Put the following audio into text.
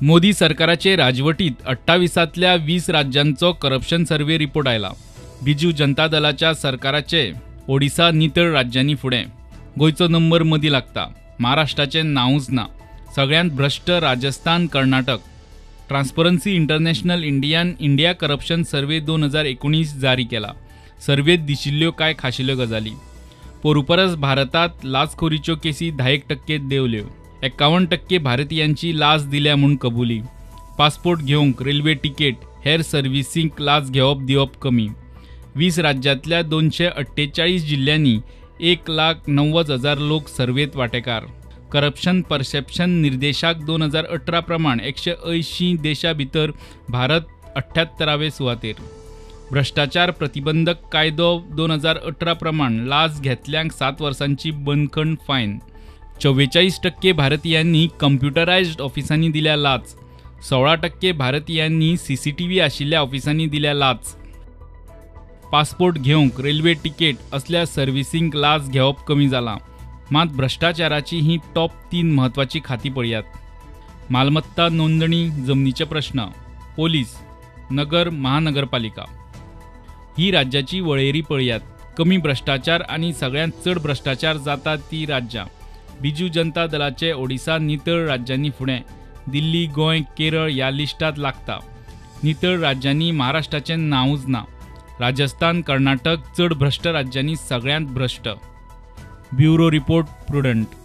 मोदी सरकाराचे राजवटीत 28तल्या 20 राज्यांचो corruption survey report आयला. बिजू जनता दलाच्या सरकाराचे ओडिसा नितळ राज्यांनी फुडें. गोंयचो नंबर मदीं लागता. महाराष्ट्राचें नांवूच ना. सगळ्यांत भ्रश्ट राजस्थान, कर्नाटक. ट्रान्सपरन्सी इंटरनॅशनल इंडियान इंडिया करप्शन सर्वे 2019 जारी केला. सर्वेत दिशिल्ल्यो कांय खाशेल्यो गजाली. पोरू परस भारतांत लाचखोरीच्यो केसी 10% देंवल्यो. 51% भारतीयांची लाच दिल्या म्हूण कबुली. पासपोर्ट घेवंक, रेल्वे तिकेट, हेर सर्विसींक लाच घेवप दिवप कमी. 20 राज्यांतल्या 248 जिल्ल्यांनी 1,90,000 लोक सर्वेत वांटेकार. करप्शन परसेप्शन निर्देशाक 2018 प्रमाण 180 देशां भितर भारत 78वे सुवातेर. भ्रश्टाचार प्रतिबंधक कायदो 2018 प्रमाण लाच घेतल्यांक 7 वर्सांची बंदखण, फायन. 44% भारतीयांनी कंप्युटरायज्ड ऑफिसांनी दिल्या लाच. 16% भारतीयांनी CCTV आशिल्ल्या ऑफिसांनी दिल्या लाच. पासपोर्ट घेवंक, रेल्वे तिकेट असल्या सर्विसींक लाच घेवप कमी जालां. मात भ्रश्टाचाराची ही टॉप 3 म्हत्वाची खातीं पळयात. मालमत्ता नोंदणी, जमनीचे प्रश्न, पोलीस, नगर महानगरपालिका ही राज्याची वळेरी पळयात. कमी भ्रश्टाचार आनी सगळ्यांत चड भ्रश्टाचार जाता ती राज्यां. बिजू जनता दलाचे ओडिसा नितळ राज्यांनी फुडें. दिल्ली, गोंय, केरळ ह्या लिस्टांत लागता. नितळ राज्यांनी महाराष्ट्राचें नांवूच ना. राजस्थान, कर्नाटक चड भ्रश्ट राज्यांनी सगळ्यांत भ्रश्ट. Bureau report, Prudent.